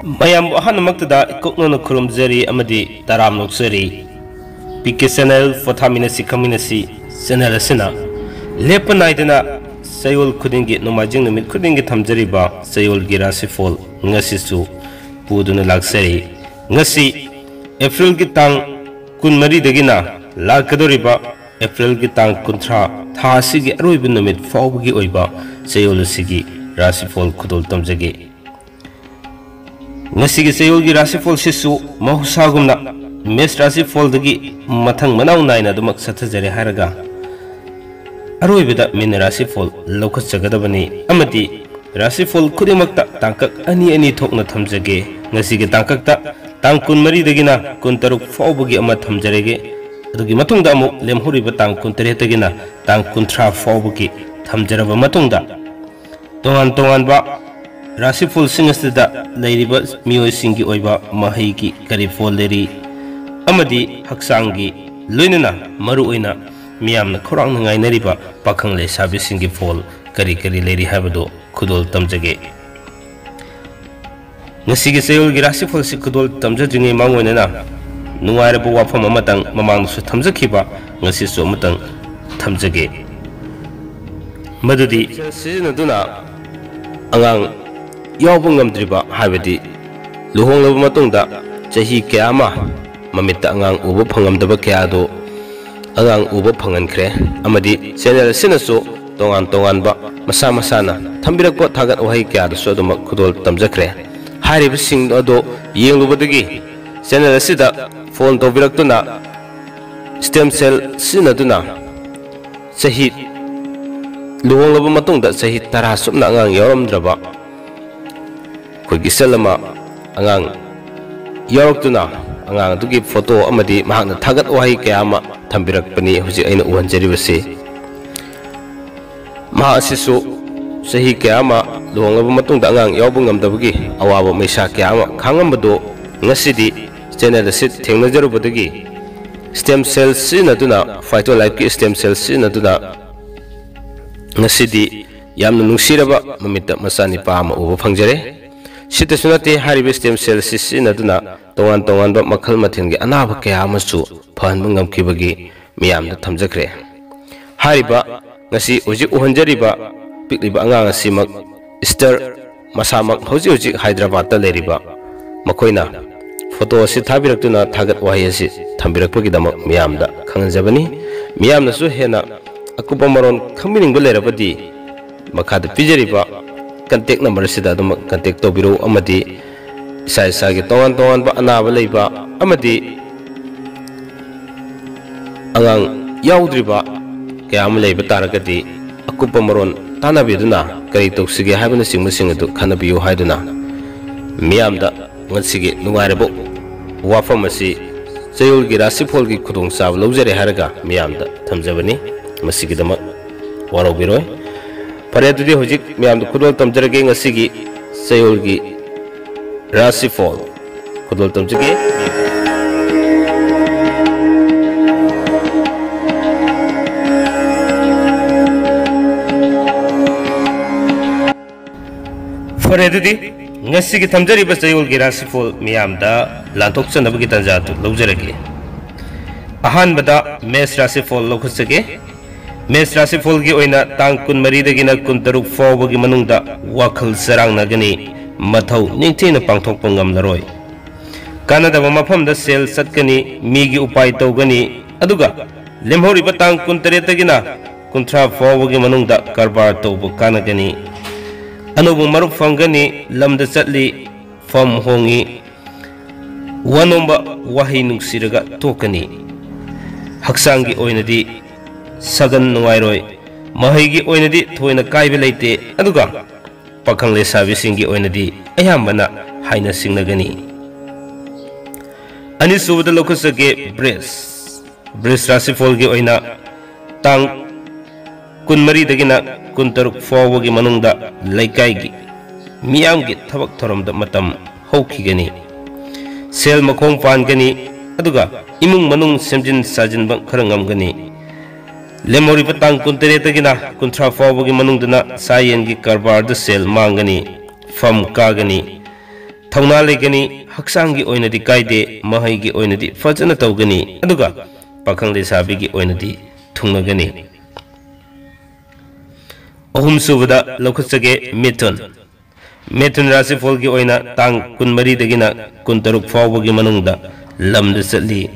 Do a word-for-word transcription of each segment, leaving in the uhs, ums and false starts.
ꯃꯌꯥꯝꯕꯨ ꯑꯍꯥꯟꯕꯃꯛꯇꯗ ꯏꯀꯣꯛꯅꯅ ꯈꯨꯔꯨꯝꯖꯔꯤ ꯑꯃꯗꯤ ꯇꯔꯥꯝ ꯅꯣꯛꯆꯔꯤ꯫ P K channel ꯄꯣꯊꯥꯃꯤꯟꯅꯁꯤ ꯈꯪꯃꯤꯟꯅꯁꯤ channel ꯑꯁꯤꯅ ꯂꯦꯞꯄ ꯅꯥꯏꯗꯅ ꯆꯌꯣꯜ ꯈꯨꯗꯤꯡꯒꯤ, ꯅꯣꯡꯃꯥꯏꯖꯤꯡ ꯅꯨꯃꯤꯠ ꯈꯨꯗꯤꯡꯒꯤ ꯊꯝꯖꯔꯤꯕ ꯆꯌꯣꯜꯒꯤ ꯔꯥꯁꯤꯐꯣꯜ ꯉꯁꯤꯁꯨ ꯄꯨꯗꯨꯅ ꯂꯥꯛꯆꯔꯤ꯫ ꯉꯁꯤ ꯑꯦꯄ꯭ꯔꯤꯜꯒꯤ ꯇꯥꯡ ꯀꯨꯟꯃꯔꯤꯗꯒꯤꯅ ꯂꯥꯛꯀꯗꯧꯔꯤꯕ ꯑꯦꯄ꯭ꯔꯤꯜꯒꯤ ꯇꯥꯡ ꯀꯨꯟꯊ꯭ꯔꯥ, ꯊꯥ ꯑꯁꯤꯒꯤ ꯑꯔꯣꯏꯕ ꯅꯨꯃꯤꯠ ꯐꯥꯎꯕꯒꯤ ꯑꯣꯏꯕ ꯆꯌꯣꯜ ꯑꯁꯤꯒꯤ ꯔꯥꯁꯤꯐꯣꯜ ꯈꯨꯗꯣꯜ ꯇꯝꯖꯒꯦ꯫ ꯉꯁꯤꯒꯤ ꯆꯌꯣꯜꯒꯤ ꯔꯥꯁꯤꯐꯣꯜꯁꯤꯁꯨ ꯃꯍꯧꯁꯥꯒꯨꯝꯅ ꯃꯦꯁ ꯔꯥꯁꯤꯐꯣꯜꯗꯒꯤ ꯃꯊꯪ ꯃꯅꯥꯎ ꯅꯥꯏꯅ ꯑꯗꯨꯃꯛ ꯆꯠꯊꯖꯔꯦ ꯍꯥꯏꯔꯒ, ꯑꯔꯣꯏꯕꯗ ꯃꯤꯅ ꯔꯥꯁꯤꯐꯣꯜ ꯂꯧꯈꯠꯆꯒꯗꯕꯅꯤ ꯑꯃꯗꯤ ꯔꯥꯁꯤꯐꯣꯜ ꯈꯨꯗꯤꯡꯃꯛꯇ ꯇꯥꯡꯀꯛ ꯑꯅꯤ ꯑꯅꯤ ꯊꯣꯛꯅ ꯊꯝꯖꯒꯦ꯫ ꯉꯁꯤꯒꯤ ꯇꯥꯡꯀꯛꯇ ꯇꯥꯡ ꯀꯨꯟꯃꯔꯤꯗꯒꯤꯅ ꯀꯨꯟꯇꯔꯨꯛ ꯐꯥꯎꯕꯒꯤ ꯑꯃ ꯊꯝꯖꯔꯒꯦ꯫ ꯑꯗꯨꯒꯤ ꯃꯇꯨꯡꯗ ꯑꯃꯨꯛ ꯂꯦꯝꯍꯧꯔꯤꯕ ꯇꯥꯡ ꯀꯨꯟꯇꯔꯦꯠꯇꯒꯤꯅ ꯇꯥꯡ ꯀꯨꯟꯊ꯭ꯔꯥ ꯐꯥꯎꯕꯒꯤ ꯊꯝꯖꯔꯕ ꯃꯇꯨꯡꯗ, ꯇꯣꯉꯥꯟ ꯇꯣꯉꯥꯟꯕ ꯔꯥꯁꯤꯐꯣꯜꯁꯤꯡ ꯑꯁꯤꯗ ꯂꯩꯔꯤꯕ ꯃꯤꯑꯣꯏꯁꯤꯡꯒꯤ ꯑꯣꯏꯕ ꯃꯍꯩꯒꯤ ꯀꯔꯤ ꯐꯣꯜ ꯂꯩꯔꯤ ꯑꯃꯗꯤ ꯍꯛꯆꯥꯡꯒꯤ, ꯂꯣꯏꯅꯅ ꯃꯔꯨꯑꯣꯏꯅ ꯃꯤꯌꯥꯝꯅ ꯈꯧꯔꯥꯡꯅ ꯉꯥꯏꯅꯔꯤꯕ ꯄꯥꯈꯪ ꯂꯩꯁꯥꯕꯤꯁꯤꯡꯒꯤ ꯐꯣꯜ ꯀꯔꯤ ꯀꯔꯤ ꯂꯩꯔꯤ ꯍꯥꯏꯕꯗꯨ ꯈꯨꯗꯣꯜ ꯇꯝꯖꯒꯦ꯫ ꯉꯁꯤꯒꯤ ꯆꯌꯣꯜꯒꯤ ꯔꯥꯁꯤꯐꯣꯜꯁꯤ ꯈꯨꯗꯣꯜ ꯇꯝꯖꯗ꯭ꯔꯤꯉꯩ ꯃꯥꯡꯑꯣꯏꯅꯅ ꯅꯨꯡꯉꯥꯏꯔꯕ ꯋꯥꯐꯝ ꯑꯃꯇꯪ ꯃꯃꯥꯡꯗꯁꯨ ꯊꯝꯖꯈꯤꯕ, ꯉꯁꯤꯁꯨ ꯑꯃꯇꯪ ꯊꯝꯖꯒꯦ꯫ ꯃꯗꯨꯗꯤ ꯁꯤꯖꯤꯟꯅꯗꯨꯅ ꯑꯉꯥꯡ ꯌꯥꯎꯕ ꯉꯝꯗ꯭ꯔꯤꯕ, ꯍꯥꯏꯕꯗꯤ ꯂꯨꯍꯣꯡꯂꯕ ꯃꯇꯨꯡꯗ ꯆꯍꯤ ꯀꯌꯥ ꯑꯃ ꯃꯃꯤꯠꯇ ꯑꯉꯥꯡ ꯎꯕ ꯐꯪꯉꯝꯗꯕ ꯀꯌꯥ ꯑꯗꯨ ꯑꯉꯥꯡ ꯎꯕ ꯐꯪꯍꯟꯈ꯭ꯔꯦ꯫ ꯑꯃꯗꯤ ꯆꯦꯅꯦꯜ ꯑꯁꯤꯅꯁꯨ ꯇꯣꯉꯥꯟ ꯇꯣꯉꯥꯟꯕ ꯃꯁꯥ ꯃꯁꯥꯅ ꯊꯝꯕꯤꯔꯛꯄ ꯊꯥꯒꯠ ꯋꯥꯍꯩ ꯀꯌꯥꯗꯁꯨ ꯑꯗꯨꯃꯛ ꯈꯨꯗꯣꯜ ꯇꯝꯖꯈ꯭ꯔꯦ꯫ ꯍꯥꯏꯔꯤꯕꯁꯤꯡ ꯑꯗꯨ ꯌꯦꯡꯂꯨꯕꯗꯒꯤ ꯆꯦꯅꯦꯜ ꯑꯁꯤꯗ ꯐꯣꯟ ꯇꯧꯕꯤꯔꯛꯇꯨꯅ ꯁ꯭ꯇꯦꯝ ꯁꯦꯜ ꯁꯤꯖꯤꯟꯅꯗꯨꯅ ꯆꯍꯤ, ꯂꯨꯍꯣꯡꯂꯕ ꯃꯇꯨꯡꯗ ꯆꯍꯤ ꯇꯔꯥ ꯆꯨꯞꯅ ꯑꯉꯥꯡ ꯌꯥꯎꯔꯝꯗ꯭ꯔꯕ ꯑꯩꯈꯣꯏꯒꯤ ꯏꯆꯜ ꯑꯃ ꯑꯉꯥꯡ ꯌꯥꯎꯔꯛꯇꯨꯅ ꯑꯉꯥꯡ ꯑꯗꯨꯒꯤ ꯐꯣꯇꯣ ꯑꯃꯗꯤ ꯃꯍꯥꯛꯅ ꯊꯥꯒꯠ ꯋꯥꯍꯩ ꯀꯌꯥ ꯑꯃ ꯊꯝꯕꯤꯔꯛꯄꯅꯤ ꯍꯧꯖꯤꯛ ꯑꯩꯅ ꯎꯍꯟꯖꯔꯤꯕꯁꯤ꯫ ꯃꯍꯥꯛ ꯑꯁꯤꯁꯨ ꯆꯍꯤ ꯀꯌꯥ ꯑꯃ ꯂꯨꯍꯣꯡꯂꯕ ꯃꯇꯨꯡꯗ ꯑꯉꯥꯡ ꯌꯥꯎꯕ ꯉꯝꯗꯕꯒꯤ ꯑꯋꯥꯕ ꯃꯩꯁꯥ ꯀꯌꯥ ꯑꯃ ꯈꯥꯡꯉꯝꯕꯗꯨ ꯉꯁꯤꯗꯤ ꯆꯦꯅꯦꯜ ꯑꯁꯤ ꯊꯦꯡꯅꯖꯔꯨꯕꯗꯒꯤ ꯁ꯭ꯇꯦꯝ ꯁꯦꯜ ꯁꯤꯖꯤꯟꯅꯗꯨꯅ, ꯐꯥꯏꯇꯣ ꯂꯥꯏꯐꯀꯤ ꯁ꯭ꯇꯦꯝ ꯁꯦꯜ ꯁꯤꯖꯤꯟꯅꯗꯨꯅ ꯉꯁꯤꯗꯤ ꯌꯥꯝꯅ ꯅꯨꯡꯁꯤꯔꯕ ꯃꯃꯤꯠꯇ ꯃꯆꯥꯅꯤꯄꯥ ꯑꯃ ꯎꯕ ꯐꯪꯖꯔꯦ꯫ ꯁꯤꯇꯁꯨ ꯅꯠꯇꯦ, ꯍꯥꯏꯔꯤꯕ stem cell ꯑꯁꯤ ꯁꯤꯖꯤꯟꯅꯗꯨꯅ ꯇꯣꯉꯥꯟ ꯇꯣꯉꯥꯟꯕ ꯃꯈꯜ ꯃꯊꯦꯜꯒꯤ ꯑꯅꯥꯕ ꯀꯌꯥ ꯑꯃꯁꯨ ꯐꯍꯟꯕ ꯉꯝꯈꯤꯕꯒꯤ ꯃꯤꯌꯥꯝꯗ ꯊꯝꯖꯈ꯭ꯔꯦ꯫ ꯍꯥꯏꯔꯤꯕ ꯉꯁꯤ ꯍꯧꯖꯤꯛ ꯎꯍꯟꯖꯔꯤꯕ ꯄꯤꯛꯂꯤꯕ ꯑꯉꯥꯡ ꯑꯁꯤꯃꯛ ꯏꯁꯇꯔ ꯃꯁꯥꯃꯛ ꯍꯧꯖꯤꯛ ꯍꯧꯖꯤꯛ ꯍꯥꯏꯗ꯭ꯔꯕꯥꯗꯇ ꯂꯩꯔꯤꯕ ꯃꯈꯣꯏꯅ ꯐꯣꯇꯣ ꯑꯁꯤ ꯊꯥꯕꯤꯔꯛꯇꯨꯅ ꯊꯥꯒꯠ ꯋꯥꯍꯩ ꯑꯁꯤ ꯊꯝꯕꯤꯔꯛꯄꯒꯤꯗꯃꯛ ꯃꯤꯌꯥꯝꯗ ꯈꯪꯍꯟꯖꯕꯅꯤ꯫ ꯃꯤꯌꯥꯝꯅꯁꯨ ꯍꯦꯟꯅ ꯑꯀꯨꯞꯄ ꯃꯔꯣꯜ ꯈꯪꯕꯤꯅꯤꯡꯕ ꯂꯩꯔꯕꯗꯤ ꯃꯈꯥꯗ ꯄꯤꯖꯔꯤꯕ contact number ꯑꯁꯤꯗ ꯑꯗꯨꯃꯛ contact ꯇꯧꯕꯤꯔꯛꯎ, ꯑꯃꯗꯤ ꯏꯁꯥ ꯏꯁꯥꯒꯤ ꯇꯣꯉꯥꯟ ꯇꯣꯉꯥꯟꯕ ꯑꯅꯥꯕ ꯂꯩꯕ ꯑꯃꯗꯤ ꯑꯉꯥꯡ ꯌꯥꯎꯗ꯭ꯔꯤꯕ ꯀꯌꯥ ꯑꯃ ꯂꯩꯕ ꯇꯥꯔꯒꯗꯤ ꯑꯀꯨꯞꯄ ꯃꯔꯣꯜ ꯇꯥꯟꯅꯕꯤꯗꯨꯅ ꯀꯔꯤ ꯇꯧꯁꯤꯒꯦ ꯍꯥꯏꯕꯅꯆꯤꯡꯕꯁꯤꯡ ꯑꯗꯨ ꯈꯟꯅꯕꯤꯌꯨ ꯍꯥꯏꯗꯨꯅ ꯃꯤꯌꯥꯝꯗ ꯉꯁꯤꯒꯤ ꯅꯨꯡꯉꯥꯏꯔꯕ ꯋꯥꯐꯝ ꯑꯁꯤ ꯆꯌꯣꯜꯒꯤ ꯔꯥꯁꯤꯐꯣꯜꯒꯤ ꯈꯨꯗꯣꯡꯆꯥꯕ ꯂꯧꯖꯔꯦ ꯍꯥꯏꯔꯒ ꯃꯤꯌꯥꯝꯗ ꯊꯝꯖꯕꯅꯤ꯫ ꯃꯁꯤꯒꯤꯗꯃꯛ ꯋꯥꯔꯧꯕꯤꯔꯣꯏ꯫ ꯐꯔꯦ, ꯑꯗꯨꯗꯤ ꯍꯧꯖꯤꯛ ꯃꯌꯥꯝꯗ ꯈꯨꯗꯣꯜ ꯇꯝꯖꯔꯒꯦ ꯉꯁꯤꯒꯤ ꯆꯌꯣꯜꯒꯤ ꯔꯥꯁꯤꯐꯣꯜ ꯈꯨꯗꯣꯜ ꯇꯝꯖꯒꯦ꯫ ꯐꯔꯦ, ꯑꯗꯨꯗꯤ ꯉꯁꯤꯒꯤ ꯊꯝꯖꯔꯤꯕ ꯆꯌꯣꯜꯒꯤ ꯔꯥꯁꯤꯐꯣꯜ ꯃꯤꯌꯥꯝꯗ ꯂꯥꯟꯊꯣꯛꯆꯅꯕꯒꯤ ꯇꯥꯟꯖꯥ ꯑꯗꯨ ꯂꯧꯖꯔꯒꯦ꯫ ꯑꯍꯥꯟꯕꯗ ꯃꯦꯁ ꯔꯥꯁꯤꯐꯣꯜ ꯂꯧꯈꯠꯆꯒꯦ꯫ ꯃꯦꯁ ꯔꯥꯁꯤꯐꯣꯜꯒꯤ ꯑꯣꯏꯅ ꯇꯥꯡ ꯀꯨꯟꯃꯔꯤꯗꯒꯤꯅ ꯀꯨꯟꯇꯔꯨꯛ ꯐꯥꯎꯕꯒꯤ ꯃꯅꯨꯡꯗ ꯋꯥꯈꯜ ꯆꯔꯥꯡꯅꯒꯅꯤ, ꯃꯊꯧ ꯅꯤꯡꯊꯤꯅ ꯄꯥꯡꯊꯣꯛꯄ ꯉꯝꯂꯔꯣꯏ꯫ ꯀꯥꯟꯅꯗꯕ ꯃꯐꯝꯗ ꯁꯦꯜ ꯆꯠꯀꯅꯤ, ꯃꯤꯒꯤ ꯎꯄꯥꯏ ꯇꯧꯒꯅꯤ, ꯑꯗꯨꯒ ꯂꯦꯝꯍꯧꯔꯤꯕ ꯇꯥꯡ ꯀꯨꯟꯇꯔꯦꯠꯇꯒꯤꯅ ꯀꯨꯟꯊ꯭ꯔꯥ ꯐꯥꯎꯕꯒꯤ ꯃꯅꯨꯡꯗ ꯀꯔꯕꯥꯔ ꯇꯧꯕ ꯀꯥꯟꯅꯒꯅꯤ꯫ ꯑꯅꯧꯕ ꯃꯔꯨꯞ ꯐꯪꯒꯅꯤ, ꯂꯝꯗ ꯆꯠꯂꯤ, ꯐꯝ ꯍꯣꯡꯉꯤ, ꯋꯥꯅꯣꯝꯕ ꯋꯥꯍꯩ ꯅꯨꯡꯁꯤꯔꯒ ꯇꯣꯛꯀꯅꯤ꯫ ꯍꯛꯆꯥꯡꯒꯤ ꯑꯣꯏꯅꯗꯤ ꯁꯥꯒꯟ ꯅꯨꯡꯉꯥꯏꯔꯣꯏ, ꯃꯍꯩꯒꯤ ꯑꯣꯏꯅꯗꯤ ꯊꯣꯏꯅ ꯀꯥꯏꯕ ꯂꯩꯇꯦ, ꯑꯗꯨꯒ ꯄꯥꯈꯪ ꯂꯩꯁꯥꯕꯤꯁꯤꯡꯒꯤ ꯑꯣꯏꯅꯗꯤ ꯑꯌꯥꯝꯕꯅ ꯍꯥꯏꯅ ꯁꯤꯡꯅꯒꯅꯤ꯫ ꯑꯅꯤꯁꯨꯕꯗ ꯂꯧꯈꯠꯆꯒꯦ ꯕ꯭ꯔꯤꯖ꯫ ꯕ꯭ꯔꯤꯖ ꯔꯥꯁꯤꯐꯣꯜꯒꯤ ꯑꯣꯏꯅ ꯇꯥꯡ ꯀꯨꯟꯃꯔꯤꯗꯒꯤꯅ ꯀꯨꯟꯇꯔꯨꯛ ꯐꯥꯎꯕꯒꯤ ꯃꯅꯨꯡꯗ ꯂꯩꯀꯥꯏꯒꯤ ꯃꯤꯌꯥꯝꯒꯤ ꯊꯕꯛ ꯊꯧꯔꯝꯗ ꯃꯇꯝ ꯍꯧꯈꯤꯒꯅꯤ꯫ ꯁꯦꯜ ꯃꯈꯣꯡ ꯄꯥꯟꯒꯅꯤ, ꯑꯗꯨꯒ ꯏꯃꯨꯡ ꯃꯅꯨꯡ ꯁꯦꯝꯖꯤꯟ ꯁꯥꯖꯤꯟꯕ ꯈꯔ ꯉꯝꯒꯅꯤ꯫ ꯂꯦꯝꯍꯧꯔꯤꯕ ꯇꯥꯡ ꯀꯨꯟꯇꯔꯦꯠꯇꯒꯤꯅ ꯀꯨꯟꯊ꯭ꯔꯥ ꯐꯥꯎꯕꯒꯤ ꯃꯅꯨꯡꯗꯅ ꯁꯥ ꯌꯦꯟꯒꯤ ꯀꯔꯕꯥꯔꯗ ꯁꯦꯜ ꯃꯥꯡꯒꯅꯤ꯫ ꯐꯝ ꯀꯥꯒꯅꯤ, ꯊꯧꯅꯥ ꯂꯩꯒꯅꯤ, ꯍꯛꯆꯥꯡꯒꯤ ꯑꯣꯏꯅꯗꯤ ꯀꯥꯏꯗꯦ, ꯃꯍꯩꯒꯤ ꯑꯣꯏꯅꯗꯤ ꯐꯖꯅ ꯇꯧꯒꯅꯤ, ꯑꯗꯨꯒ ꯄꯥꯈꯪ ꯂꯩꯁꯥꯕꯤꯒꯤ ꯑꯣꯏꯅꯗꯤ ꯊꯨꯡꯅꯒꯅꯤ꯫ ꯑꯍꯨꯝꯁꯨꯕꯗ ꯂꯧꯈꯠꯆꯒꯦ ꯃꯤꯊꯨꯟ꯫ ꯃꯤꯊꯨꯟ ꯔꯥꯁꯤꯐꯣꯜꯒꯤ ꯑꯣꯏꯅ ꯇꯥꯡ ꯀꯨꯟꯃꯔꯤꯗꯒꯤꯅ ꯀꯨꯟꯇꯔꯨꯛ ꯐꯥꯎꯕꯒꯤ ꯃꯅꯨꯡꯗ ꯂꯝꯗ ꯆꯠꯂꯤ꯫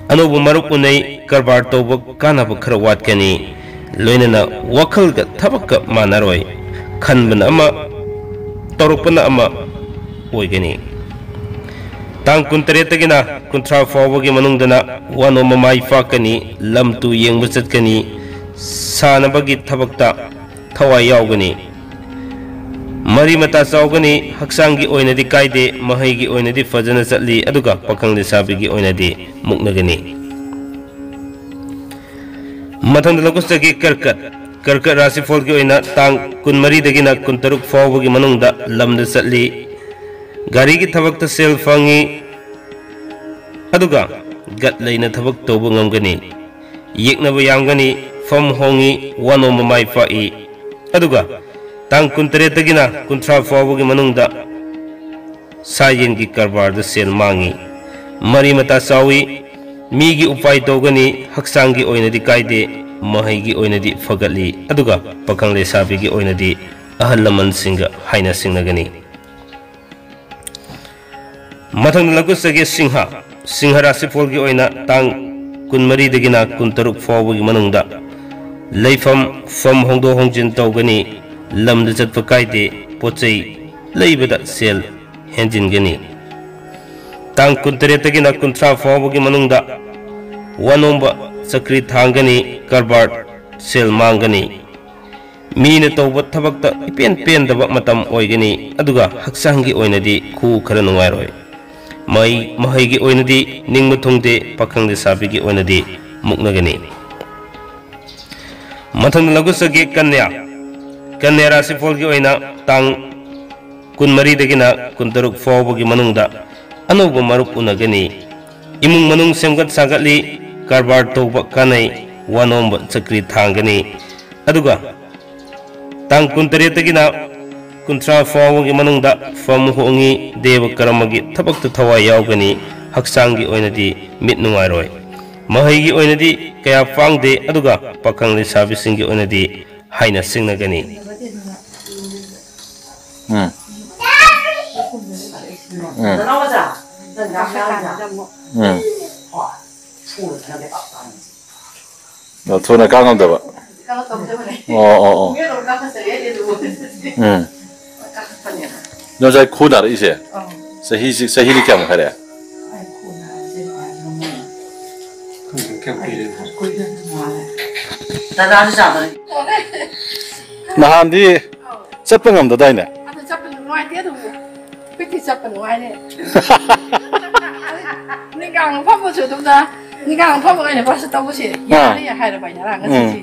ꯑꯅꯧꯕ ꯃꯔꯨꯞ ꯎꯅꯩ, ꯀꯔꯕꯥꯔ ꯇꯧꯕ ꯀꯥꯟꯅꯕ ꯈꯔ ꯋꯥꯠꯀꯅꯤ꯫ ꯂꯣꯏꯅꯅ ꯋꯥꯈꯜꯒ ꯊꯕꯛꯀ ꯃꯥꯟꯅꯔꯣꯏ꯫ ꯈꯟꯕꯅ ꯑꯃ, ꯇꯧꯔꯛꯄꯅ ꯑꯃ ꯑꯣꯏꯒꯅꯤ꯫ ꯇꯥꯡ ꯀꯨꯟꯇꯔꯦꯠꯇꯒꯤꯅ ꯀꯨꯟꯊ꯭ꯔꯥ ꯐꯥꯎꯕꯒꯤ ꯃꯅꯨꯡꯗꯅ ꯋꯥꯅꯣꯝꯕ ꯃꯥꯏ ꯄꯥꯛꯀꯅꯤ, ꯂꯝ ꯇꯨ ꯌꯦꯡꯕ ꯆꯠꯀꯅꯤ, ꯁꯥꯟꯅꯕꯒꯤ ꯊꯕꯛꯇ ꯊꯋꯥꯏ ꯌꯥꯎꯒꯅꯤ꯫ ꯃꯔꯤ ꯃꯇꯥ ꯆꯥꯎꯒꯅꯤ, ꯍꯛꯆꯥꯡꯒꯤ ꯑꯣꯏꯅꯗꯤ ꯀꯥꯏꯗꯦ, ꯃꯍꯩꯒꯤ ꯑꯣꯏꯅꯗꯤ ꯐꯖꯅ ꯆꯠꯂꯤ, ꯑꯗꯨꯒ ꯄꯥꯈꯪ ꯂꯩꯁꯥꯕꯤꯒꯤ ꯑꯣꯏꯅꯗꯤ ꯃꯨꯛꯅꯒꯅꯤ꯫ ꯃꯊꯪꯗ ꯂꯧꯈꯠꯆꯒꯦ ꯀꯔꯀꯠ꯫ ꯀꯔꯀꯠ ꯔꯥꯁꯤꯐꯣꯜꯒꯤ ꯑꯣꯏꯅ ꯇꯥꯡ ꯀꯨꯟꯃꯔꯤꯗꯒꯤꯅ ꯀꯨꯟꯇꯔꯨꯛ ꯐꯥꯎꯕꯒꯤ ꯃꯅꯨꯡꯗ ꯂꯝꯗ ꯆꯠꯂꯤ꯫ ꯒꯥꯔꯤꯒꯤ ꯊꯕꯛꯇ ꯁꯦꯜ ꯐꯪꯉꯤ, ꯑꯗꯨꯒ ꯒꯠ ꯂꯩꯅ ꯊꯕꯛ ꯇꯧꯕ ꯉꯝꯒꯅꯤ꯫ ꯌꯦꯛꯅꯕ ꯌꯥꯝꯒꯅꯤ, ꯐꯝ ꯍꯣꯡꯉꯤ, ꯋꯥꯅꯣꯝꯕ ꯃꯥꯏ ꯄꯥꯛꯏ꯫ ꯑꯗꯨꯒ ꯇꯥꯡ ꯀꯨꯟꯇꯔꯦꯠꯇꯒꯤꯅ ꯀꯨꯟꯊ꯭ꯔꯥ ꯐꯥꯎꯕꯒꯤ ꯃꯅꯨꯡꯗ ꯁꯥ ꯌꯦꯟꯒꯤ ꯀꯔꯕꯥꯔꯗ ꯁꯦꯜ ꯃꯥꯡꯉꯤ꯫ ꯃꯔꯤ ꯃꯇꯥ ꯆꯥꯎꯏ, ꯃꯤꯒꯤ ꯎꯄꯥꯏ ꯇꯧꯒꯅꯤ, ꯍꯛꯆꯥꯡꯒꯤ ꯑꯣꯏꯅꯗꯤ ꯀꯥꯏꯗꯦ, ꯃꯍꯩꯒꯤ ꯑꯣꯏꯅꯗꯤ ꯐꯒꯠꯂꯤ, ꯑꯗꯨꯒ ꯄꯥꯈꯪ ꯂꯩꯁꯥꯕꯤꯒꯤ ꯑꯣꯏꯅꯗꯤ ꯑꯍꯜ ꯂꯃꯟꯁꯤꯡꯒ ꯍꯥꯏꯅ ꯁꯤꯡꯅꯒꯅꯤ꯫ ꯃꯊꯪꯗ ꯂꯧꯈꯠꯆꯒꯦ ꯁꯤꯡꯍ꯫ ꯁꯤꯡꯍ ꯔꯥꯁꯤꯐꯣꯜꯒꯤ ꯑꯣꯏꯅ ꯇꯥꯡ ꯀꯨꯟꯃꯔꯤꯗꯒꯤꯅ ꯀꯨꯟꯇꯔꯨꯛ ꯐꯥꯎꯕꯒꯤ ꯃꯅꯨꯡꯗ ꯂꯩꯐꯝ, ꯐꯝ ꯍꯣꯡꯗꯣꯛ ꯍꯣꯡꯖꯤꯟ ꯇꯧꯒꯅꯤ, ꯂꯝꯗ ꯆꯠꯄ ꯀꯥꯏꯗꯦ, ꯄꯣꯠ ꯆꯩ ꯂꯩꯕꯗ ꯁꯦꯜ ꯍꯦꯟꯖꯤꯟꯒꯅꯤ꯫ ꯇꯥꯡ ꯀꯨꯟꯇꯔꯦꯠꯇꯒꯤꯅ ꯀꯨꯟꯊ꯭ꯔꯥ ꯐꯥꯎꯕꯒꯤ ꯃꯅꯨꯡꯗ ꯋꯥꯅꯣꯝꯕ ꯆꯀ꯭ꯔꯤ ꯊꯥꯡꯒꯅꯤ, ꯀꯔꯕꯥꯔ ꯁꯦꯜ ꯃꯥꯡꯒꯅꯤ꯫ ꯃꯤꯅ ꯇꯧꯕ ꯊꯕꯛꯇ ꯏꯄꯦꯟ ꯄꯦꯟꯗꯕ ꯃꯇꯝ ꯑꯣꯏꯒꯅꯤ, ꯑꯗꯨꯒ ꯍꯛꯆꯥꯡꯒꯤ ꯑꯣꯏꯅꯗꯤ ꯈꯨꯎ ꯈꯔ ꯅꯨꯡꯉꯥꯏꯔꯣꯏ꯫ ꯃꯍꯩ, ꯃꯍꯩꯒꯤ ꯑꯣꯏꯅꯗꯤ ꯅꯤꯡꯕ ꯊꯨꯡꯗꯦ, ꯄꯥꯈꯪ ꯂꯩꯁꯥꯕꯤꯒꯤ ꯑꯣꯏꯅꯗꯤ ꯃꯨꯛꯅꯒꯅꯤ꯫ ꯃꯊꯪꯗ ꯂꯧꯈꯠꯆꯒꯦ ꯀꯟꯌꯥ꯫ ꯀꯟꯌꯥ ꯔꯥꯁꯤꯐꯣꯜꯒꯤ ꯑꯣꯏꯅ ꯇꯥꯡ ꯀꯨꯟꯃꯔꯤꯗꯒꯤꯅ ꯀꯨꯟꯇꯔꯨꯛ ꯐꯥꯎꯕꯒꯤ ꯃꯅꯨꯡꯗ ꯑꯅꯧꯕ ꯃꯔꯨꯞ ꯎꯅꯒꯅꯤ꯫ ꯏꯃꯨꯡ ꯃꯅꯨꯡ ꯁꯦꯝꯒꯠ ꯁꯥꯒꯠꯂꯤ, ꯀꯔꯕꯥꯔ ꯇꯧꯕ ꯀꯥꯟꯅꯩ, ꯋꯥꯅꯣꯝꯕ ꯆꯀ꯭ꯔꯤ ꯊꯥꯡꯒꯅꯤ꯫ ꯑꯗꯨꯒ ꯇꯥꯡ ꯀꯨꯟꯇꯔꯦꯠꯇꯒꯤꯅ ꯀꯨꯟꯊ꯭ꯔꯥ ꯐꯥꯎꯕꯒꯤ ꯃꯅꯨꯡꯗ ꯐꯝ ꯍꯣꯡꯉꯤ, ꯗꯦꯕ ꯀꯔꯃꯒꯤ ꯊꯕꯛꯇ ꯊꯋꯥꯏ ꯌꯥꯎꯒꯅꯤ, ꯍꯛꯆꯥꯡꯒꯤ ꯑꯣꯏꯅꯗꯤ ꯃꯤꯠ ꯅꯨꯡꯉꯥꯏꯔꯣꯏ꯫ ꯃꯍꯩꯒꯤ ꯑꯣꯏꯅꯗꯤ ꯀꯌꯥ ꯄꯥꯡꯗꯦ, ꯑꯗꯨꯒ ꯄꯥꯈꯪ ꯂꯩꯁꯥꯕꯤꯁꯤꯡꯒꯤ ꯑꯣꯏꯅꯗꯤ ꯍꯥꯏꯅ ꯁꯤꯡꯅꯒꯅꯤ꯫ ꯎꯝ꯫ ꯎꯝ꯫ ꯎꯝ꯫ ꯑꯗꯣ ꯊꯨꯅ ꯀꯥ ꯉꯝꯗꯕ꯫ ꯀꯩꯅꯣ ꯇꯧꯗꯕꯅꯦ꯫ ꯑꯣ, ꯑꯣ, ꯑꯣ꯫ ꯃꯤꯑꯣꯏꯕ ꯀꯥꯈꯠꯆꯔꯦ ꯍꯥꯏꯗꯤ ꯑꯗꯨꯕꯨ꯫ ꯎꯝ꯫ ꯀꯥꯈꯠꯄꯅꯦꯕ꯫ ꯅꯪ ꯉꯁꯥꯏ ꯈꯨ ꯅꯥꯔꯛꯏꯁꯦ? ꯑꯧ꯫ ꯆꯍꯤꯁꯤ, ꯆꯍꯤꯗꯤ ꯀꯌꯥꯃꯨꯛ ꯍꯥꯏꯔꯦ? ꯑꯩ ꯈꯨ ꯅꯥꯔꯛꯏꯁꯦ ꯀꯌꯥꯝ ꯀꯨꯏꯔꯦ? ꯈꯔ ꯀꯨꯏꯔꯦ ꯃꯥꯜꯂꯦ꯫ ꯗꯗꯥꯁꯨ ꯆꯥꯕꯅꯤ꯫ ꯅꯍꯥꯟꯗꯤ ꯑꯧ꯫ ꯆꯠꯄ ꯉꯝꯗꯗꯥꯏꯅꯦ? ꯑꯗꯨ ꯆꯠꯄ ꯅꯨꯡꯉꯥꯏꯇꯦ ꯑꯗꯨꯕꯨ꯫ ꯄꯤꯛꯇꯤ ꯆꯠꯄ ꯅꯨꯡꯉꯥꯏꯔꯦ꯫ ꯅꯤꯡꯒꯥꯡ ꯐꯝꯕꯁꯨ ꯑꯗꯨꯝꯅ, ꯅꯤꯡꯒꯥꯡ ꯐꯝꯕ ꯑꯣꯏꯅ brush ꯇꯧꯕꯁꯦ ꯑꯥ꯫ ꯌꯥꯔꯦ ꯍꯥꯏꯔꯕ ꯑꯩꯅ ꯉꯔꯥꯡ ꯎꯝ꯫ ꯉꯁꯤꯁꯦ꯫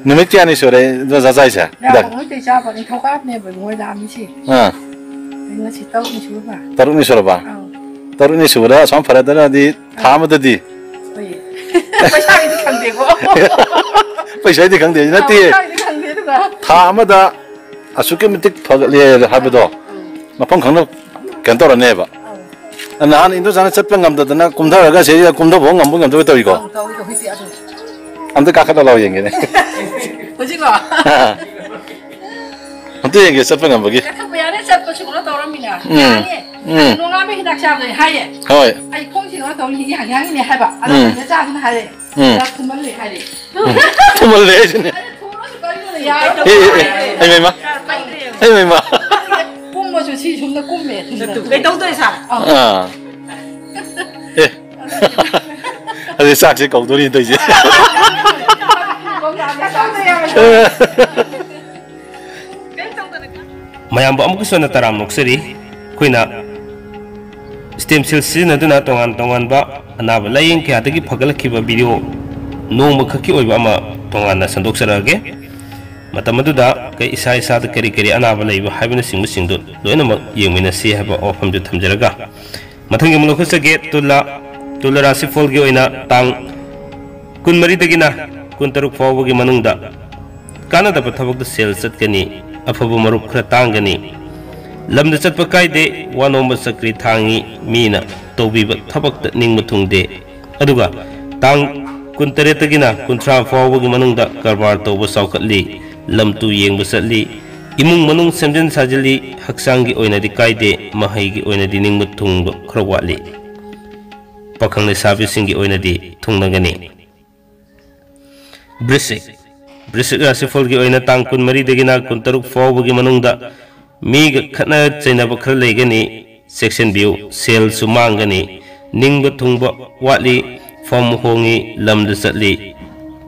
ꯅꯨꯃꯤꯠ ꯀꯌꯥꯅꯤ ꯁꯨꯔꯦ ꯉꯁꯥꯏ ꯆꯥꯏꯁꯦ? ꯌꯥꯝ ꯍꯤꯗꯥꯛ? ꯅꯨꯃꯤꯠꯇꯩ ꯆꯥꯕ, ꯅꯤꯡꯊꯧꯀꯥꯕꯅꯦꯕ ꯃꯣꯏ ꯂꯥꯛꯑꯝꯃꯤꯁꯦ꯫ ꯑꯥ꯫ ꯑꯩ ꯉꯁꯤ ꯇꯔꯨꯛꯅꯤ ꯁꯨꯕ꯫ ꯇꯔꯨꯛꯅꯤ ꯁꯨꯔꯕ? ꯑꯥ꯫ ꯇꯔꯨꯛꯅꯤ ꯁꯨꯕꯗ ꯑꯁꯨꯃꯥꯏꯅ ꯐꯔꯗꯅꯗꯤ ꯊꯥ ꯑꯃꯗꯗꯤ? ꯍꯣꯏ꯫ ꯄꯩꯁꯥꯒꯤꯗꯤ ꯈꯪꯗꯦꯀꯣ꯫ ꯄꯩꯁꯥꯒꯤꯗꯤ ꯈꯪꯗꯦ, ꯅꯠꯇꯦ꯫ ꯄꯩꯁꯥꯒꯤꯗꯤ ꯈꯪꯗꯦ, ꯑꯗꯨꯒ ꯊꯥ ꯑꯃꯗ ꯑꯁꯨꯛꯀꯤ ꯃꯇꯤꯛ ꯐꯒꯠꯂꯦ ꯍꯥꯏꯕꯗꯣ ꯎꯝ꯫ ꯃꯐꯝ ꯈꯪꯅ ꯀꯩꯅꯣ ꯇꯧꯔꯅꯦꯕ꯫ ꯑꯧ꯫ ꯅꯍꯥꯟ ꯏꯟꯗꯣꯆꯥꯅ ꯆꯠꯄ ꯉꯝꯗꯗꯅ ꯀꯨꯝꯊꯔꯒ ꯁꯤꯗ ꯀꯨꯝꯊꯕ ꯉꯝꯕ ꯉꯝꯗꯕ ꯇꯧꯔꯤꯀꯣ꯫ ꯑꯧ, ꯇꯧꯏ, ꯇꯧꯏ, ꯍꯧꯖꯤꯛ ꯑꯗꯨꯝ꯫ ꯑꯝꯇ ꯀꯥꯈꯠꯂ ꯂꯥꯎ ꯌꯦꯡꯒꯦꯅꯦ꯫ ꯍꯧꯖꯤꯛꯂꯣ? ꯑꯝꯇ ꯌꯦꯡꯒꯦ ꯆꯠꯄ ꯉꯝꯕꯒꯤ꯫ ꯀꯥꯈꯠꯄ ꯌꯥꯔꯦ, ꯆꯠꯄꯁꯨ ꯀꯩꯅꯣ ꯇꯧꯔꯝꯃꯤꯅ꯫ ꯎꯝ, ꯌꯥꯅꯤ꯫ ꯎꯝ꯫ ꯅꯣꯡꯉꯥꯟꯕ ꯍꯤꯗꯥꯛ ꯆꯥꯕꯗ ꯍꯥꯏꯌꯦ꯫ ꯍꯣꯏ꯫ ꯑꯩ ꯈꯣꯡꯁꯤ ꯀꯩꯅꯣ ꯇꯧꯅꯤ, ꯌꯥꯡ-, ꯌꯥꯡꯉꯤꯅꯦ ꯍꯥꯏꯕ꯫ ꯑꯗꯣ ꯎꯝ꯫ ꯐꯖꯅ ꯆꯥꯁꯤꯅ ꯍꯥꯏꯔꯦ꯫ ꯎꯝ꯫ ꯆꯥꯛ ꯊꯨꯝꯃꯜꯂꯦ ꯍꯥꯏꯔꯦ꯫ ꯎꯝ꯫ ꯊꯨꯝꯃꯜꯂꯦ ꯍꯥꯏꯁꯤꯅꯦ꯫ ꯑꯩꯅ ꯊꯨꯝꯃꯜꯂꯁꯨ ꯀꯔꯤꯅꯣꯅꯦ, ꯌꯥꯔꯦ꯫ ꯑꯦ, ꯑꯦ, ꯑꯦ, ꯑꯩ ꯃꯩꯃ꯫ ꯑꯩ ꯃꯩꯃ꯫ ꯀꯨꯝꯕꯁꯨ ꯁꯤ ꯁꯨꯝꯅ ꯀꯨꯝꯃꯦ꯫ ꯀꯩꯗꯧꯗꯣꯏ ꯁꯥ? ꯑꯥ꯫ ꯑꯦ꯫ ꯑꯗꯨꯗꯤ ꯆꯥꯛꯁꯦ ꯀꯧꯗꯣꯔꯤ ꯇꯧꯔꯤꯁꯦ꯫ ꯃꯌꯥꯝꯕꯨ ꯑꯃꯨꯛꯀꯁꯨ ꯍꯟꯅ ꯇꯔꯥꯝꯅ ꯑꯣꯛꯆꯔꯤ꯫ ꯑꯩꯈꯣꯏꯅ stem cell ꯁꯤꯖꯤꯟꯅꯗꯨꯅ ꯇꯣꯉꯥꯟ ꯇꯣꯉꯥꯟꯕ ꯑꯅꯥꯕ ꯂꯥꯏꯌꯦꯡ ꯀꯌꯥꯗꯒꯤ ꯐꯒꯠꯂꯛꯈꯤꯕ video ꯅꯣꯡꯃ ꯈꯛꯀꯤ ꯑꯣꯏꯕ ꯑꯃ ꯇꯣꯉꯥꯟꯅ ꯁꯟꯗꯣꯛꯆꯔꯛꯑꯒꯦ꯫ ꯃꯇꯝ ꯑꯗꯨꯗ ꯀꯩ-, ꯏꯁꯥ ꯏꯁꯥꯗ ꯀꯔꯤ ꯀꯔꯤ ꯑꯅꯥꯕ ꯂꯩꯕ ꯍꯥꯏꯕꯅꯆꯤꯡꯕꯁꯤꯡꯗꯨ ꯂꯣꯏꯅꯃꯛ ꯌꯦꯡꯃꯤꯟꯅꯁꯤ ꯍꯥꯏꯕ ꯋꯥꯐꯝꯗꯨ ꯊꯝꯖꯔꯒ, ꯃꯊꯪꯒꯤ ꯑꯃꯨꯛ ꯂꯧꯈꯠꯆꯒꯦ꯫ ꯇꯨꯂꯥ, ꯇꯨꯂꯥ ꯔꯥꯁꯤꯐꯣꯜꯒꯤ ꯑꯣꯏꯅ ꯇꯥꯡ ꯀꯨꯟꯃꯔꯤꯗꯒꯤꯅ ꯀꯨꯟꯇꯔꯨꯛ ꯐꯥꯎꯕꯒꯤ ꯃꯅꯨꯡꯗ ꯀꯥꯟꯅꯗꯕ ꯊꯕꯛꯇ ꯁꯦꯜ ꯆꯠꯀꯅꯤ꯫ ꯑꯐꯕ ꯃꯔꯨꯞ ꯈꯔ ꯇꯥꯡꯒꯅꯤ꯫ ꯂꯝꯗ ꯆꯠꯄ ꯀꯥꯏꯗꯦ, ꯋꯥ ꯅꯣꯝꯕ ꯆꯀ꯭ꯔꯤ ꯊꯥꯡꯉꯤ, ꯃꯤꯅ ꯇꯧꯕꯤꯕ ꯊꯕꯛꯇ ꯅꯤꯡꯕ ꯊꯨꯡꯗꯦ꯫ ꯑꯗꯨꯒ ꯇꯥꯡ ꯀꯨꯟꯇꯔꯦꯠꯇꯒꯤꯅ ꯀꯨꯟꯊ꯭ꯔꯥ ꯐꯥꯎꯕꯒꯤ ꯃꯅꯨꯡꯗ ꯀꯔꯕꯥꯔ ꯇꯧꯕ ꯆꯥꯎꯈꯠꯂꯤ, ꯂꯝ ꯇꯨ ꯌꯦꯡꯕ ꯆꯠꯂꯤ, ꯏꯃꯨꯡ ꯃꯅꯨꯡ ꯁꯦꯝꯖꯤꯟ ꯁꯥꯖꯤꯜꯂꯤ, ꯍꯛꯆꯥꯡꯒꯤ ꯑꯣꯏꯅꯗꯤ ꯀꯥꯏꯗꯦ, ꯃꯍꯩꯒꯤ ꯑꯣꯏꯅꯗꯤ ꯅꯤꯡꯕ ꯊꯨꯡꯕ ꯈꯔ ꯋꯥꯠꯂꯤ꯫ ꯄꯥꯈꯪ ꯂꯩꯁꯥꯕꯤꯁꯤꯡꯒꯤ ꯑꯣꯏꯅꯗꯤ ꯊꯨꯡꯅꯒꯅꯤ꯫ ꯕ꯭ꯔꯤꯁꯤꯛ, ꯕ꯭ꯔꯤꯁꯤꯛ ꯔꯥꯁꯤꯐꯜꯒꯤ ꯑꯣꯏꯅ ꯇꯥꯡ ꯀꯨꯟꯃꯔꯤꯗꯒꯤꯅ ꯀꯨꯟꯇꯔꯨꯛ ꯐꯥꯎꯕꯒꯤ ꯃꯅꯨꯡꯗ ꯃꯤꯒ ꯈꯠꯅ ꯆꯩꯅꯕ ꯈꯔ ꯂꯩꯒꯅꯤ, ꯆꯦꯛꯁꯤꯟꯕꯤꯌꯨ, ꯁꯦꯜꯁꯨ ꯃꯥꯡꯒꯅꯤ, ꯅꯤꯡꯕ ꯊꯨꯡꯕ ꯋꯥꯠꯂꯤ, ꯐꯝ ꯍꯣꯡꯉꯤ, ꯂꯝꯗ ꯆꯠꯂꯤ꯫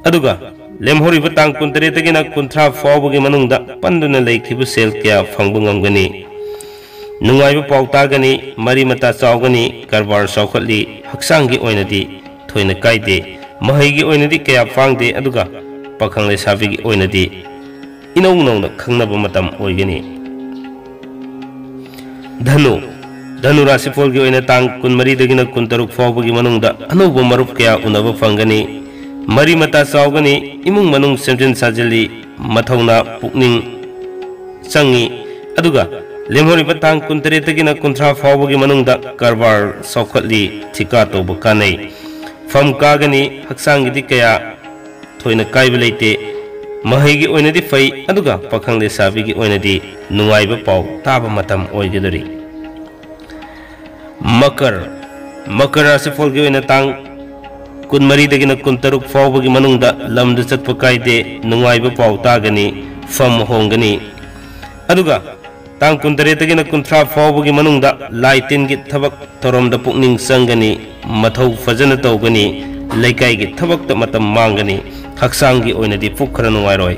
ꯑꯗꯨꯒ ꯂꯦꯝꯍꯧꯔꯤꯕ ꯇꯥꯡ ꯀꯨꯟꯇꯔꯦꯠꯇꯒꯤꯅ ꯀꯨꯟꯊ꯭ꯔꯥ ꯐꯥꯎꯕꯒꯤ ꯃꯅꯨꯡꯗ ꯄꯟꯗꯨꯅ ꯂꯩꯈꯤꯕ ꯁꯦꯜ ꯀꯌꯥ ꯐꯪꯕ ꯉꯝꯒꯅꯤ꯫ ꯅꯨꯡꯉꯥꯏꯕ ꯄꯥꯎ ꯇꯥꯒꯅꯤ, ꯃꯔꯤ ꯃꯇꯥ ꯆꯥꯎꯒꯅꯤ, ꯀꯔꯕꯥꯔ ꯆꯥꯎꯈꯠꯂꯤ, ꯍꯛꯆꯥꯡꯒꯤ ꯑꯣꯏꯅꯗꯤ ꯊꯣꯏꯅ ꯀꯥꯏꯗꯦ, ꯃꯍꯩꯒꯤ ꯑꯣꯏꯅꯗꯤ ꯀꯌꯥ ꯐꯥꯡꯗꯦ, ꯑꯗꯨꯒ ꯄꯥꯈꯪ ꯂꯩꯁꯥꯕꯤꯒꯤ ꯑꯣꯏꯅꯗꯤ ꯏꯅꯧ ꯅꯧꯅ ꯈꯪꯅꯕ ꯃꯇꯝ ꯑꯣꯏꯒꯅꯤ꯫ ꯙꯅꯨ, ꯙꯅꯨ ꯔꯥꯁꯤꯐꯣꯜꯒꯤ ꯑꯣꯏꯅ ꯇꯥꯡ ꯀꯨꯟꯃꯔꯤꯗꯒꯤꯅ ꯀꯨꯟꯇꯔꯨꯛ ꯐꯥꯎꯕꯒꯤ ꯃꯅꯨꯡꯗ ꯑꯅꯧꯕ ꯃꯔꯨꯞ ꯀꯌꯥ ꯎꯅꯕ ꯐꯪꯒꯅꯤ꯫ ꯃꯔꯤ ꯃꯇꯥ ꯆꯥꯎꯒꯅꯤ, ꯏꯃꯨꯡ ꯃꯅꯨꯡ ꯁꯦꯝꯖꯤꯟ ꯁꯥꯖꯤꯜꯂꯤ, ꯃꯊꯧꯅꯥ ꯄꯨꯛꯅꯤꯡ ꯆꯪꯉꯤ꯫ ꯑꯗꯨꯒ ꯂꯦꯝꯍꯧꯔꯤꯕ ꯇꯥꯡ ꯀꯨꯟꯇꯔꯦꯠꯇꯒꯤꯅ ꯀꯨꯟꯊ꯭ꯔꯥ ꯐꯥꯎꯕꯒꯤ ꯃꯅꯨꯡꯗ ꯀꯔꯕꯥꯔ ꯆꯥꯎꯈꯠꯂꯤ, ꯊꯤꯀꯥ ꯇꯧꯕ ꯀꯥꯟꯅꯩ꯫ ꯐꯝ ꯀꯥꯒꯅꯤ, ꯍꯛꯆꯥꯡꯒꯤꯗꯤ ꯀꯌꯥ ꯊꯣꯏꯅ ꯀꯥꯏꯕ ꯂꯩꯇꯦ꯫ ꯃꯍꯩꯒꯤ ꯑꯣꯏꯅꯗꯤ ꯐꯩ, ꯑꯗꯨꯒ ꯄꯥꯈꯪ ꯂꯩꯁꯥꯕꯤꯒꯤ ꯑꯣꯏꯅꯗꯤ ꯅꯨꯡꯉꯥꯏꯕ ꯄꯥꯎ ꯇꯥꯕ ꯃꯇꯝ ꯑꯣꯏꯒꯗꯧꯔꯤ꯫ ꯃꯀꯔ, ꯃꯀꯔ ꯔꯥꯁꯤꯐꯣꯜꯒꯤ ꯑꯣꯏꯅ ꯇꯥꯡ ꯀꯨꯟꯃꯔꯤꯗꯒꯤꯅ ꯀꯨꯟꯇꯔꯨꯛ ꯐꯥꯎꯕꯒꯤ ꯃꯅꯨꯡꯗ ꯂꯝꯗ ꯆꯠꯄ ꯀꯥꯏꯗꯦ, ꯅꯨꯡꯉꯥꯏꯕ ꯄꯥꯎ ꯇꯥꯒꯅꯤ, ꯐꯝ ꯍꯣꯡꯒꯅꯤ꯫ ꯑꯗꯨꯒ ꯇꯥꯡ ꯀꯨꯟꯇꯔꯦꯠꯇꯒꯤꯅ ꯀꯨꯟꯊ꯭ꯔꯥ ꯐꯥꯎꯕꯒꯤ ꯃꯅꯨꯡꯗ ꯂꯥꯏ ꯇꯤꯟꯒꯤ ꯊꯕꯛ ꯊꯧꯔꯝꯗ ꯄꯨꯛꯅꯤꯡ ꯆꯪꯒꯅꯤ, ꯃꯊꯧ ꯐꯖꯅ ꯇꯧꯒꯅꯤ, ꯂꯩꯀꯥꯏꯒꯤ ꯊꯕꯛꯇ ꯃꯇꯝ ꯃꯥꯡꯒꯅꯤ, ꯍꯛꯆꯥꯡꯒꯤ ꯑꯣꯏꯅꯗꯤ ꯄꯨꯛ ꯈꯔ ꯅꯨꯡꯉꯥꯏꯔꯣꯏ꯫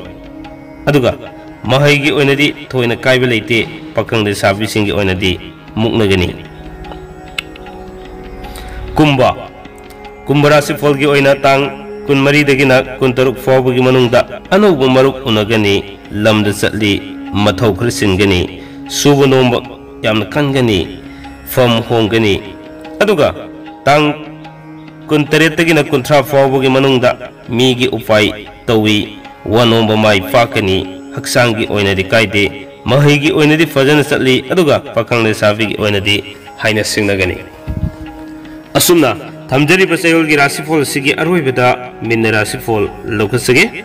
ꯑꯗꯨꯒ ꯃꯍꯩꯒꯤ ꯑꯣꯏꯅꯗꯤ ꯊꯣꯏꯅ ꯀꯥꯏꯕ ꯂꯩꯇꯦ, ꯄꯥꯈꯪ ꯂꯩꯁꯥꯕꯤꯁꯤꯡꯒꯤ ꯑꯣꯏꯅꯗꯤ ꯃꯨꯛꯅꯒꯅꯤ꯫ ꯀꯨꯝꯚ, ꯀꯨꯝꯚ ꯔꯥꯁꯤꯐꯜꯒꯤ ꯑꯣꯏꯅ ꯇꯥꯡ ꯀꯨꯟꯃꯔꯤꯗꯒꯤꯅ ꯀꯨꯟꯇꯔꯨꯛ ꯐꯥꯎꯕꯒꯤ ꯃꯅꯨꯡꯗ ꯑꯅꯧꯕ ꯃꯔꯨꯞ ꯎꯅꯒꯅꯤ, ꯂꯝꯗ ꯆꯠꯂꯤ, ꯃꯊꯧ ꯈꯔ ꯆꯤꯟꯒꯅꯤ, ꯁꯨꯕ ꯅꯣꯝꯕ ꯌꯥꯝꯅ ꯀꯟꯒꯅꯤ, ꯐꯝ ꯍꯣꯡꯒꯅꯤ꯫ ꯑꯗꯨꯒ ꯇꯥꯡ ꯀꯨꯟꯇꯔꯦꯠꯇꯒꯤꯅ ꯀꯨꯟꯊ꯭ꯔꯥ ꯐꯥꯎꯕꯒꯤ ꯃꯅꯨꯡꯗ ꯃꯤꯒꯤ ꯎꯄꯥꯏ ꯇꯧꯏ, ꯋꯥ ꯅꯣꯝꯕ ꯃꯥꯏ ꯄꯥꯛꯀꯅꯤ, ꯍꯛꯆꯥꯡꯒꯤ ꯑꯣꯏꯅꯗꯤ ꯀꯥꯏꯗꯦ, ꯃꯍꯩꯒꯤ ꯑꯣꯏꯅꯗꯤ ꯐꯖꯅ ꯆꯠꯂꯤ, ꯑꯗꯨꯒ ꯄꯥꯈꯪ ꯂꯩꯁꯥꯕꯤꯒꯤ ꯑꯣꯏꯅꯗꯤ ꯍꯥꯏꯅ ꯁꯤꯡꯅꯒꯅꯤ꯫ ꯑꯁꯨꯝꯅ ꯊꯝꯖꯔꯤꯕ ꯆꯌꯣꯜꯒꯤ ꯔꯥꯁꯤꯐꯣꯜ ꯑꯁꯤꯒꯤ ꯑꯔꯣꯏꯕꯗ ꯃꯤꯟꯅ ꯔꯥꯁꯤꯐꯣꯜ ꯂꯧꯈꯠꯆꯒꯦ꯫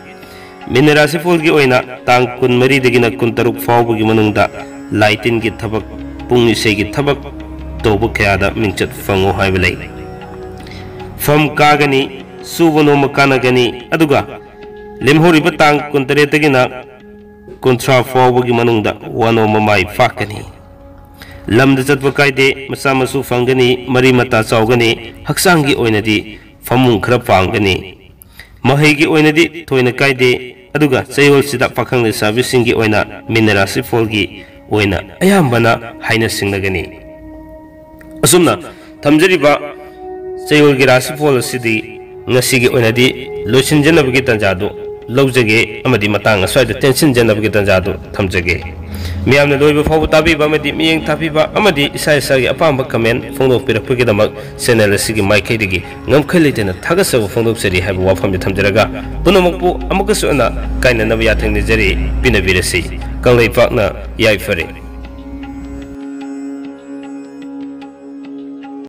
ꯃꯤꯟꯅ ꯔꯥꯁꯤꯐꯣꯜꯒꯤ ꯑꯣꯏꯅ ꯇꯥꯡ ꯀꯨꯟꯃꯔꯤꯗꯒꯤꯅ ꯀꯨꯟꯇꯔꯨꯛ ꯐꯥꯎꯕꯒꯤ ꯃꯅꯨꯡꯗ ꯂꯥꯏ ꯇꯤꯟꯒꯤ ꯊꯕꯛ, ꯄꯨꯡ ꯏꯁꯩꯒꯤ ꯊꯕꯛ ꯇꯧꯕ ꯀꯌꯥꯗ ꯃꯤꯡꯆꯠ ꯐꯪꯉꯨ ꯍꯥꯏꯕ ꯂꯩ꯫ ꯐꯝ ꯀꯥꯒꯅꯤ, ꯁꯨꯕ ꯅꯣꯝꯕ ꯀꯥꯟꯅꯒꯅꯤ, ꯑꯗꯨꯒ ꯂꯦꯝꯍꯧꯔꯤꯕ ꯇꯥꯡ ꯀꯨꯟꯇꯔꯦꯠꯇꯒꯤꯅ ꯀꯨꯟꯊ꯭ꯔꯥ ꯐꯥꯎꯕꯒꯤ ꯃꯅꯨꯡꯗ ꯋꯥꯅꯣꯝꯕ ꯃꯥꯏ ꯄꯥꯛꯀꯅꯤ꯫ ꯂꯝꯗ ꯆꯠꯄ ꯀꯥꯏꯗꯦ, ꯃꯆꯥ ꯃꯁꯨ ꯐꯪꯒꯅꯤ, ꯃꯔꯤ ꯃꯇꯥ ꯆꯥꯎꯒꯅꯤ, ꯍꯛꯆꯥꯡꯒꯤ ꯑꯣꯏꯅꯗꯤ ꯐꯃꯨꯡ ꯈꯔ ꯄꯥꯡꯒꯅꯤ꯫ ꯃꯍꯩꯒꯤ ꯑꯣꯏꯅꯗꯤ ꯊꯣꯏꯅ ꯀꯥꯏꯗꯦ, ꯑꯗꯨꯒ ꯆꯌꯣꯜꯁꯤꯗ ꯄꯥꯈꯪ ꯂꯩꯁꯥꯕꯤꯁꯤꯡꯒꯤ ꯑꯣꯏꯅ ꯃꯤꯟꯅ ꯔꯥꯁꯤꯐꯣꯜꯒꯤ ꯑꯣꯏꯅ ꯑꯌꯥꯝꯕꯅ ꯍꯥꯏꯅ ꯁꯤꯡꯅꯒꯅꯤ꯫ ꯑꯁꯨꯝꯅ ꯊꯝꯖꯔꯤꯕ ꯆꯌꯣꯜꯒꯤ ꯔꯥꯁꯤꯐꯣꯜ ꯑꯁꯤꯗꯤ ꯉꯁꯤꯒꯤ ꯑꯣꯏꯅꯗꯤ ꯂꯣꯏꯁꯤꯟꯖꯅꯕꯒꯤ ꯇꯥꯟꯖꯥꯗꯨ ꯂꯧꯖꯒꯦ ꯑꯃꯗꯤ ꯃꯇꯥꯡ ꯑꯁ꯭ꯋꯥꯏꯗ ꯇꯦꯟꯁꯤꯟꯖꯅꯕꯒꯤ ꯇꯥꯟꯖꯥꯗꯨ ꯊꯝꯖꯒꯦ꯫ ꯃꯤꯌꯥꯝꯅ ꯂꯣꯏꯕ ꯐꯥꯎꯕ ꯇꯥꯕꯤꯕ ꯑꯃꯗꯤ ꯃꯤꯠꯌꯦꯡ ꯊꯥꯕꯤꯕ ꯑꯃꯗꯤ ꯏꯁꯥ ꯏꯁꯥꯒꯤ ꯑꯄꯥꯝꯕ ꯀꯃꯦꯟ ꯐꯣꯡꯗꯣꯛꯄꯤꯔꯛꯄꯒꯤꯗꯃꯛ ꯆꯦꯅꯦꯜ ꯑꯁꯤꯒꯤ ꯃꯥꯏꯀꯩꯗꯒꯤ ꯉꯝꯈꯩ ꯂꯩꯇꯅ ꯊꯥꯒꯠꯆꯕ ꯐꯣꯡꯗꯣꯛꯆꯔꯤ ꯍꯥꯏꯕ ꯋꯥꯐꯝꯗꯤ ꯊꯝꯖꯔꯒ, ꯄꯨꯝꯅꯃꯛꯄꯨ ꯑꯃꯨꯛꯀꯁꯨ ꯍꯟꯅ ꯀꯥꯏꯅꯅꯕ ꯌꯥꯊꯪ ꯅꯤꯖꯔꯤ꯫ ꯄꯤꯅꯕꯤꯔꯁꯤ꯫ ꯀꯪꯂꯩꯄꯥꯛꯅ ꯌꯥꯏꯐꯔꯦ꯫